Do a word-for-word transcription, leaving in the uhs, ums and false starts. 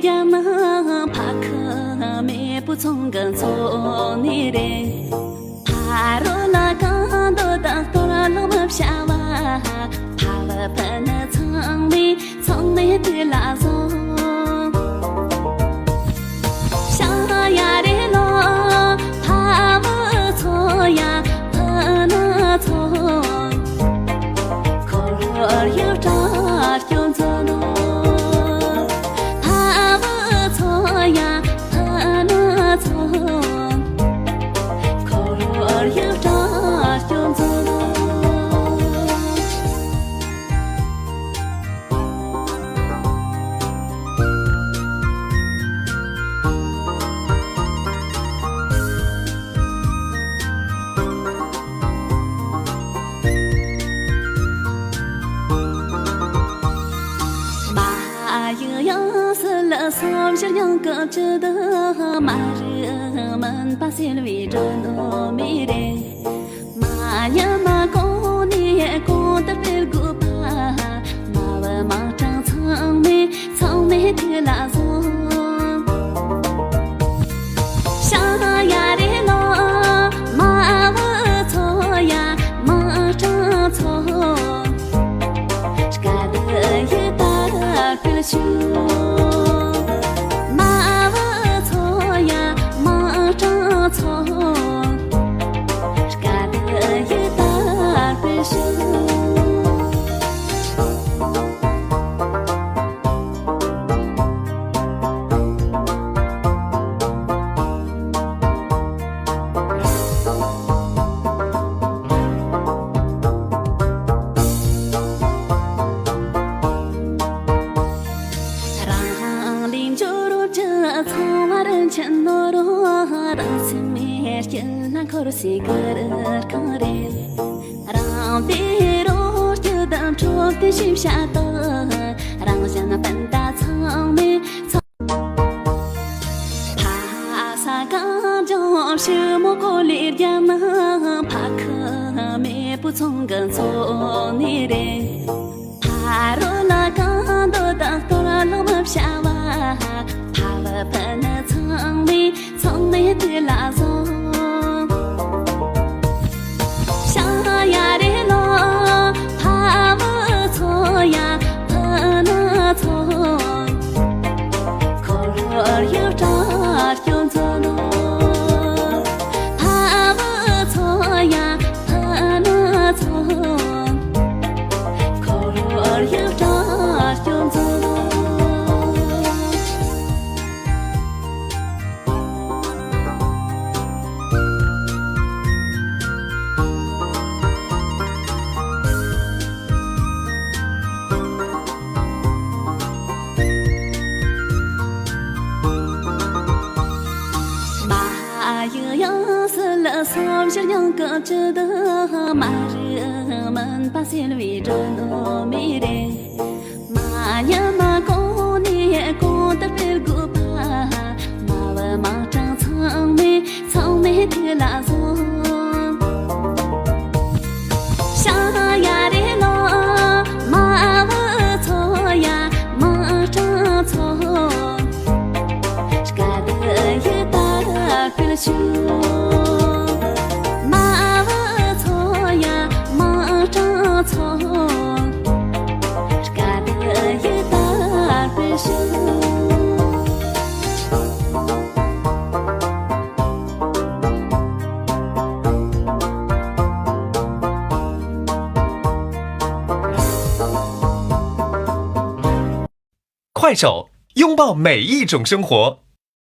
རྒྱ་ནག་ཕ་ཁུ་མེས་པོ་ཚང་གི་འཚོ་གནས་རེད། ཕ་རོལ་ལ་གང་འདོད་དང་གཏོར་བརླག་མི་བྱ་བ། ཕ་བུ་ཕུ་ནུ་ཚང་མས་ཚང་མས་དེ་ལ་བཟང་། ཤ་ཡ་རེ་ལོ། ཕ་བུ་ཚོ་ཡ། ཕུ་ནུ་ཚོ། ཁོར་ཡུག་དྲག་སྐྱོང་མཛད་ནོ། ཕ་བུ་ཚོ་ཡ། ཕུ་ནུ་ཚོ། ཁོར་ཡུག་དྲག་སྐྱོང་མཛད་ནོ། མ་ཡི་ཡང་སི་ལ་སོམ་ཤར་ཡང་སྐབས་ཅི་དུ་མ་རུ་མིན་པ་སེལ་བའི་སྒྲོན་མེ་རེད། མ་ཉམས་མ་གོང་ནས་གོང་དུ་སྤེལ་དགོས་པ། མ་བུ་མ་གྲངས་ཚང་མས་ཚང་མས་དེ་ལ་བཟང་། ཤ་ཡ་རེ་ལོ། མ་བུ་ཚོ་ཡ། མ་གྲངས་ཚོ། སྐད་ཡིག་དར་སྤེལ་ཞུ། མ་བུ་ཚོ་ཡ། མ་གྲངས་ཚོ། སྐད་ཡིག་དར་སྤེལ་ཞུ། རང་ལས་འབྱོར་གྱི་ཚང་མར་ཆེན་ནོ་རོ། རང་སེམས་མེད་སྐྱིད་ན་འཁོར་སའི་གུར་གང་རེད། རང་དེ་རོ་སྐྱིད་དང་འཕྲོད་དེ་ཞིབ་བྱ་དང་། རང་གཞན་སྤུན་ཟླ་ཚང་མས་ཚང་། ཕ་ས་གང་ལྗོངས་ཕྱི་མོ་གོ་ལའི་རྒྱ་ནག་ཕ་ཁུ་མེས་པོ་ཚང་གི་འཚོ་གནས་རེད། ཕ་རོལ་ལ་གང་འདོད་དང་གཏོར་བརླག་མི་བྱ་བ། ཕ་བུ་ཕུ་ནུ་ཚང་མས་ཚང་མས་དེ་ལ་བཟང་། ཤ་ཡ་རེ་ལོ། ཕ་བུ་ཚོ་ཡ། ཕུ་ནུ་ཚོ། ཁོར་ཡུག་དྲག་སྐྱོང་མཛད་ནོ། ཕ་བུ་ཚོ་ཡ། ཕུ་ནུ་ཚོ། ཁོར་ཡུག་དྲག་སྐྱོང་མཛད་ནོ། མ་ཡི་ཡང་སི་ལ་སོམ་ཤར་ཡང་སྐབས་ཅི་དུ་མ་རུ་མིན་པ་སེལ་བའི་སྒྲོན་མེ་རེད། མ་ཉམས་མ་གོང་ནས་གོང་དུ་སྤེལ་དགོས་པ། མ་བུ་མ་གྲངས་ཚང་མས་ཚང་མས་དེ་ལ་བཟང་། ཤ་ཡ་རེ་ལོ། མ་བུ་ཚོ་ཡ། མ་གྲངས་ཚོ། སྐད་ཡིག་དར་སྤེལ་ཞུ། མ་བུ་ཚོ་ཡ། མ་གྲངས་ཚོ། སྐད་ཡིག་དར་སྤེལ་ཞུ། ཁོའི་ཞའོ། 拥抱每一种生活。